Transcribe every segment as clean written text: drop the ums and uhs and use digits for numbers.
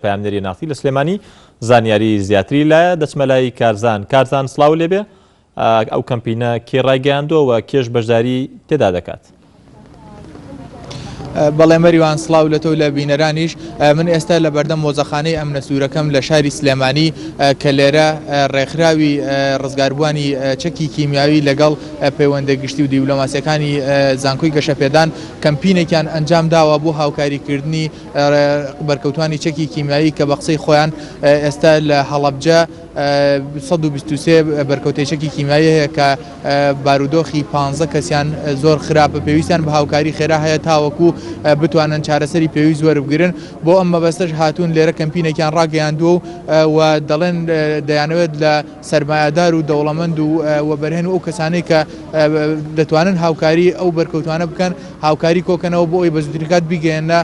پەیامنێری ناسی لە سلێمانی زانیاری زیاتری لایە دەچمە لای کارزان کارزان سڵاو لێبێ ئەو کەمپینە کێ ڕایگەیاندووە و کێش بەشداری تێدا دەکات؟ بەڵێ مەریوان سڵاو لە تۆ لە بینەرانیش من ئێستا لە بەردەم مۆزەخانەی ئەمنە سوورەکەم لە شاری سلێمانی کە لێرە ڕێکخراوی ڕزگاربووانی چەکی کیمیاوی لەگەڵ پەیوەندە گشتی و دیبلۆماسیەکانی زانکۆی گەشەپێدان کەمپینێکیان ئەنجام داوە بۆ هاوکاریکردنی بەرکەوتوانی چەکی کیمیایی کە بە قسەی خۆیان ئێستا لە هەڵەبجە 123 بەرکەوتەی چەکی کیمیایی هەیە کە بارودۆخی 15 کەسیان زۆر خراپە پێویستیان بە هاوکاری خێرا هەیە تاوەکو بتوانن چارەسەری پێویست وەربگرن بۆ ئەم مەبەستەش هاتوون لێرە کەمپینێکیان ڕاگەیاندووە و دەڵێن دەیانەوێت لە سەرمایەدار و دەوڵەمەند و وەبەرهێن و ئەو کەسانەی کە دەتوانن هاوکاری ئەو بەرکەوتوانە بکەن هاوکاری کۆکەنەوە بۆ ئەوی بە زووترین کات بیگەیەنە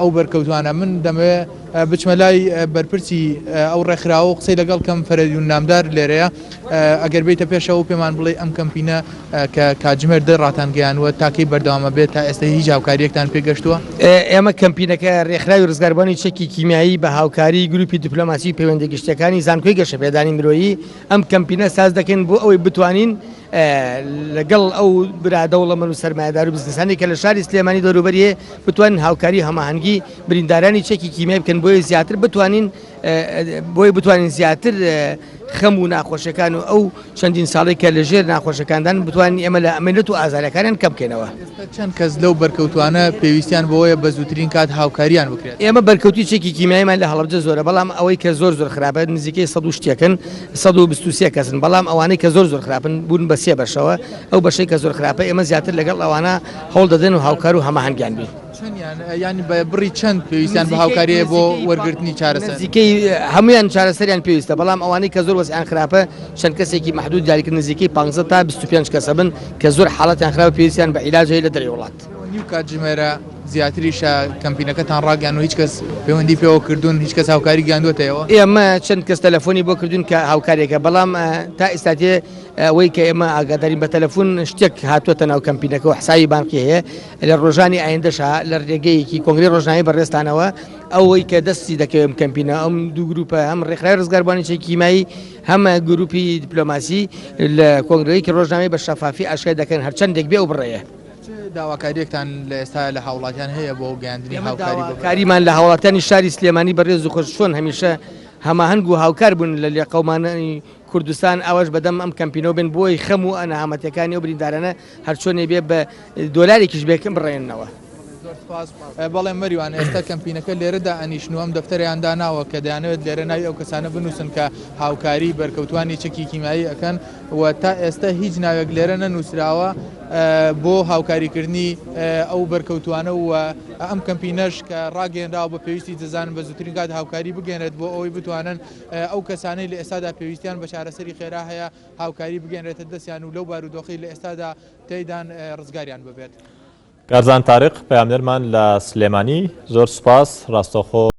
ئەو بەرکەوتوانە من دەمەوێت بچمە لای بەرپرسی ئەو ڕێکخراوە و قسەی لەگەڵ کەم فەرەدون نامدار لێرەیە ئەگەر بیتە پێشەوە پێمان بڵێ ئەم کەمپینە کە کاتژمێر دە ڕاتان گەیانوە تاکەی بەردەوامە بێت تا ئێستا هیچ هاوکاریەکتان پێگەشتووە؟ ئێمە کەمپینەکە ڕێکخراوی ڕزگاربووانی چەکی کیمیایی بە هاوکاری گروپی دیپلۆماسی و پەیوەندی گشتیەکانی زانکۆی گەشەپێدانی مرۆیی ئەم کەمپینە ساز دەکەین بۆ ئەوەی بتوانین لەگەڵ ئەو برا دەوڵەمەند و سەرمایەدار و بزنسانی کە لە شاری سلێمانی دەوروبەری هەیە بتوانین هاوکاری هەماهەنگی بریندارانی چەکی کیمیایی بکەن بۆیە زیاتر بتوانین بۆی بتوانین زیاتر خەم و ناخۆشیەکان و ئەو چەندین ساڵی کە لە ژێر ناخۆشەکاندان بتوانین ئێمە لە ئەمەنەت و ئازارەکانیان کەم بکەینەوە. ئێستا چەند کەس لەو بەرکەوتوانە پێویستیان بەوەیە بە زووترین کات هاوکاریان بکرێت؟ ئێمە بەرکەوتوی چەکی کیمیاییمان لە هەڵەبجە زۆرە، بەڵام ئەوەی کە زۆر زۆر خراپە نزیکەی سەد و شتێکن، 123 کەسن، بەڵام ئەوانەی کە زۆر زۆر خراپن بوون بە سێ بەشەوە، ئەو بەشەی کە زۆر خراپە ئێمە زیاتر لەگەڵ ئەوانە هەوڵ دەدەین و هاوکار و هەماهەنگیان بین. چەندیان یانی بە بڕی چەند پێویستیان بە هاوکاریە بۆ وەرگرتنی چارەسەر؟ نزیکەی هەمویان چارەسەریان پێویستە بەڵام ئەوانەی کە زۆر وەزعیان خراپە چەند کەسێکی مەحدود دیاریکرد نزیکەی 15 تا 25 کەسە بن کە زۆر حاڵەتیان خراپە پێویستیان بە عیلاج هەیە لە دەرەوەی وڵات. نیو کاتژمێرە زیاتریشە کەمپینەکەتان ڕاگەیان و هیچ کەس پەیوەندی پێوە کردوون هیچ کەس هاوکاری گەیاندووەتە ئێوە؟ ئێمە چەند کەس تەلەفۆنی بۆ کردوون کە هاوکارێکە بەڵام تا ئێستا تێ ئەوەی کە ئێمە ئاگادارین بە تەلەفۆن شتێک هاتووەتە ناو کەمپینەکە و حسابی بانقی هەیە لە ڕۆژانی ئایندەشا لە رێگەیەکی کۆنگرەی ڕۆژنامەی بەڕێزتانەوە ئەوەی کە دەستی دەکەوێت ئەم کەمپینە ئەم دوو گروپە هەم ڕێکخراوی ڕزگاربووانی چەکی کیمایی هەم گروپی دیپلۆماسی لە کۆنگرەیەکی ڕۆژنامەی بە شەفافی ئاشکرای دەکەن هەرچەندێک بێ ئەو بڕەیە. چ داواکارییەکتان لە ئێستا لە هاوڵاتیان هەیە بۆ گەیاندنی هاوکاری بۆ داواکاریمان لە هاوڵاتیانی شاری سلێمانی بەڕێز و خۆش چۆن هەمیشە هەماهەنگ و هاوکار بوون لە لێقەومانانی کوردستان ئاواش بەدەم ئەم کەمپینەوە بن بۆی خەم و نەهامەتیەکانی ئەو بریندارانە هەرچۆنێ بێ بە دۆلارێکیش بێ بڕێننەوە. زۆر سپاس. بەڵێ مەریوان ئێستا کەمپینەکە لێرەدا ئەنیشن و ئەم دەفتەرەیان داناوە کە دەیانەوێت لێرە ناوی ئەو کەسانە بنووسن کە هاوکاری بەرکەوتوانی چەکی کیمیایی ئەکەن و تا ئێستا هیچ ناوێک لێرە نەنووسراوە بۆ هاوکاریکردنی ئەو بەرکەوتوانە و ئەم کەمپینەش کە ڕاگەیەنراوە بە پێویستی دەزانن بە زووترین کات هاوکاری بگەێنێت بۆ ئەوەی بتوانن ئەو کەسانەی لە ئێستادا پێویستیان بە چارەسەری خێرا هەیە هاوکاری بگەنرێتە دەستیان و لەو بارودۆخەی لە ئێستادا تێیدان ڕزگاریان ببێت. کارزان تاریق پەیامنێرمان لە سلێمانی زۆر سوپاس ڕاستەوخۆ.